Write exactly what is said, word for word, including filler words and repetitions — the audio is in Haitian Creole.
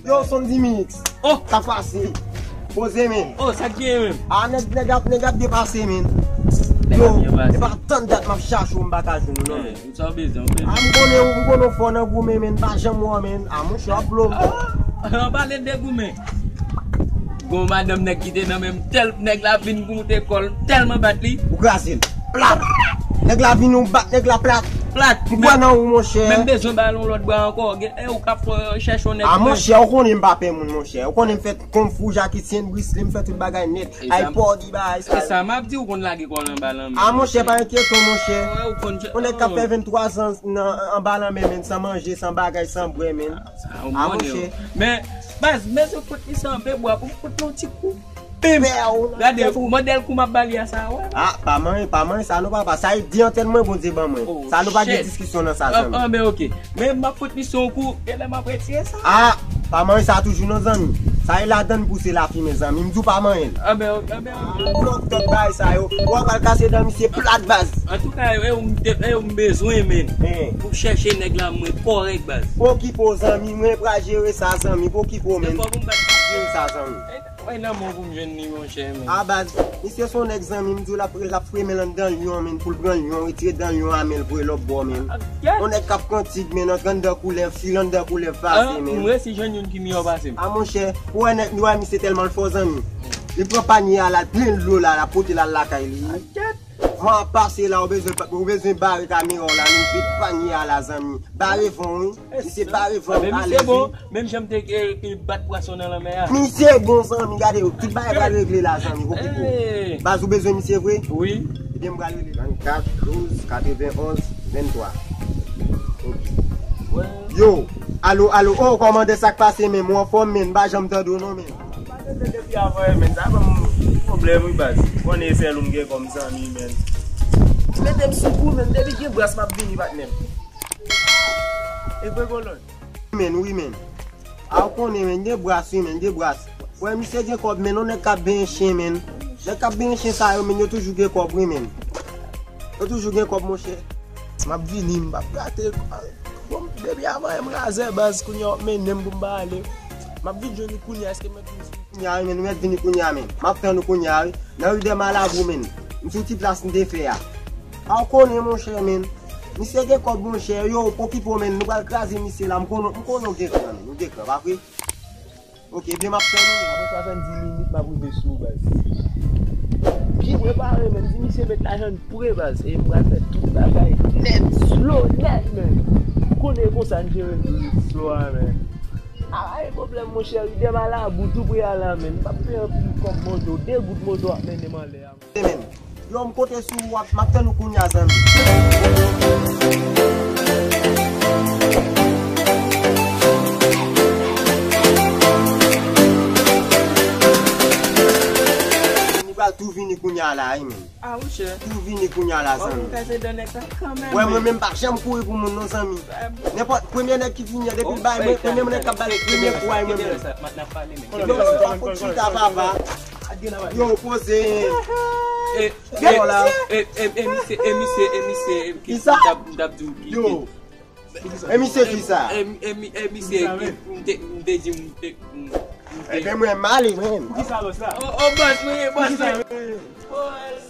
Yo, Sondy Mix. Oh! Sa pase? Poze, men. Oh, sa k genyen menm? Ah, nèg, nèg ap, nèg ap depase, men. Nèg ap depase. Yo, e pa tann dat m ap chache w, m pa ka jwenn ou, non, men. Sa w bezwen, w bezwen. Ah, m konnen ou, m konnen w fò nan goumen, men, m pa janm wè w, men. Ah, monchè, w ap blo m. Ah, an pale de goumen. Gon madanm nèg ki te nan menm tèl, nèg la vin pou moute kò l, tèlman bat li. Ou kraze l. Plat. Nèg la vin ou bat nèg la plat. Plat. M kwè nan ou, monchè. Men m bezwen ba l yon lòt bra ankò. Gen, e ou k ap fè, chèche yon nèg. Ah, monchè, ou konnen m pa pè moun, monchè. Ou konnen m fè kung fu, Jackie Chan, Bruce Lee, m fè tout bagay nèt. Ay, pòdi bagay sa. E sa m ap di, ou konn lage kò l anba lanmè. Ah, monchè, pa enkyete w, monchè. Yon nèg k ap fè venntwa zan nan, anba lanmè, men, san manje, san bagay, san bwè, men. Ah, monchè. Men, baz, men se fout li se anpe bwa pou m fout yon ti kou. Pim! Gade, modèl kou m ap ba li a sa, wè. Ah, pa manyen, pa manyen sa non, papa. Sa e di antèn mwen, Bondye ban mwen. Sa nou pa gen diskisyon nan sa, zanmi. Ah, ben, ok. Men m ap fout misye yon kou, genlè m ap retire sa. Ah, pa manyen sa toujou non, zanmi. Sa e ladann pou se lafimen, zanmi. M di w pa manyen l. Ah, ben, ok, ah, ben, ok. Blòk tèt bagay sa yo. Ou a pral kase dan misye plat, baz. Antouka, e ou m te, e ou m bezwen, men. Pou chèche nèg la, mwen kòrèk, baz. Pokipo, zanmi, mwen pral jere sa, zanmi. Pokipo, men. Jere sa, zanmi. Wè nan men w pou m jwenn li, monchè, men. A baz, misye se yon nèg zanmi m di w, l ap, l ap fremen l anndan lyon, men, pou l pran lyon, retire dan lyon a men l voye lòt bò, men. Yon nèg k ap kantik, men, antre anndan koulèv, file anndan koulèv pase, men. M resi jwenn youn ki miyò pase m. A monchè, ou wè nèg, ou wè misye tèlman l fò, zanmi. Li pran panye a la, l plen dlo la, l ap pote l al lakay li. Van ap pase la, ou bezwen, ou bezwen bare kamera w la, nou vide panye a la, zanmi. Bare van, wi. Misye bare van, alèz, wi. Bon, menm jan m te, e, e, bat pwason nan lanmè a. Misye bon, zanmi, gade, tout bagay pral regle la, zanmi, okipe w. Baz, ou bezwen misye vre? Wi. Ebyen, m pral rele l. Trannkat, douz, katrevenonz, venntwa. Ok. Yo, alo, alo, oh, kòmandè, sa k pase, men, ou anfòm, men, m pa janm tande w, non, men. Depi avan, men, sa ban m pwoblèm, wi, baz. Ou konnen e sèl ou m gen kòm zanmi, men. Mete m sou kou, men, depi gen bras, m ap vini, patnè m. E vre, kolòn. Men, wi, men. A, ou konnen, men, gen bras, wi, men, gen bras. Wè, misye gen kòb, men, yon nèg k ap benyen chen, men. Nèg k ap benyen chen sa yo, men, yo toujou gen kòb, wi, men. Yo toujou gen kòb, monchè. M ap vini, m p ap gate. Bon, depi avan, m razè, baz, kounye a w ap mennen m pou m pa ale. M ap vin jwenn ou kounye a, èske m mèt vin sou kounye a, wi, men, nou mèt vini kounye a, men. M ap tann ou kounye a, wi. Nan ri dè Malabou, men. M sou ti plas m te fè a. A, ou konnen, monchè, men. Misye gen kòb, monchè. Yo, pokipo, men. Nou pral kraze misye la. M konnen, m konnen w gen kran, men. Ou gen kran, pa vre? Ok, byen, m ap tann ou, men. Apre swasanndis minit, m ap rive sou ou, baz. Byen prepare, men. Di misye met lajan l pre, baz. E m pral fè tout bagay nèt, slow, nèt, men. M konnen e konsa n jere l slow a, men. A, pa gen pwoblèm, monchè. Ri dè Malabou, tou pre a la, men. M p ap peye anpil kòb moto. De goud moto ap mennen m anlè a. Men. Yo, m konte sou ou, m ap tann ou kounye a, zanmi. Li pral tou vini kounye a la, wi, men. A, monchè. Tou vini kounye a la, zanmi. Wè, mwen menm pa janm kouri pou moun, non, zanmi. Nenpòt premye nèg ki vini an, depi l bay, mwen, premye nèg k ap bay premye kou a, mwen menm. Yo, se pa fout chita, papa. Yo, poze. E, e, e, e, e, misye, e, misye, e, misye, e, ki, m t ap, m t ap di w ki, ki. E misye ki sa? E, e, e, misye ki, m te, m te di, m te, m, m te. Ebyen, mwen m ale, mwen. Pou ki sa lòs la? O, o, bòs, mwen, bòs, mwen.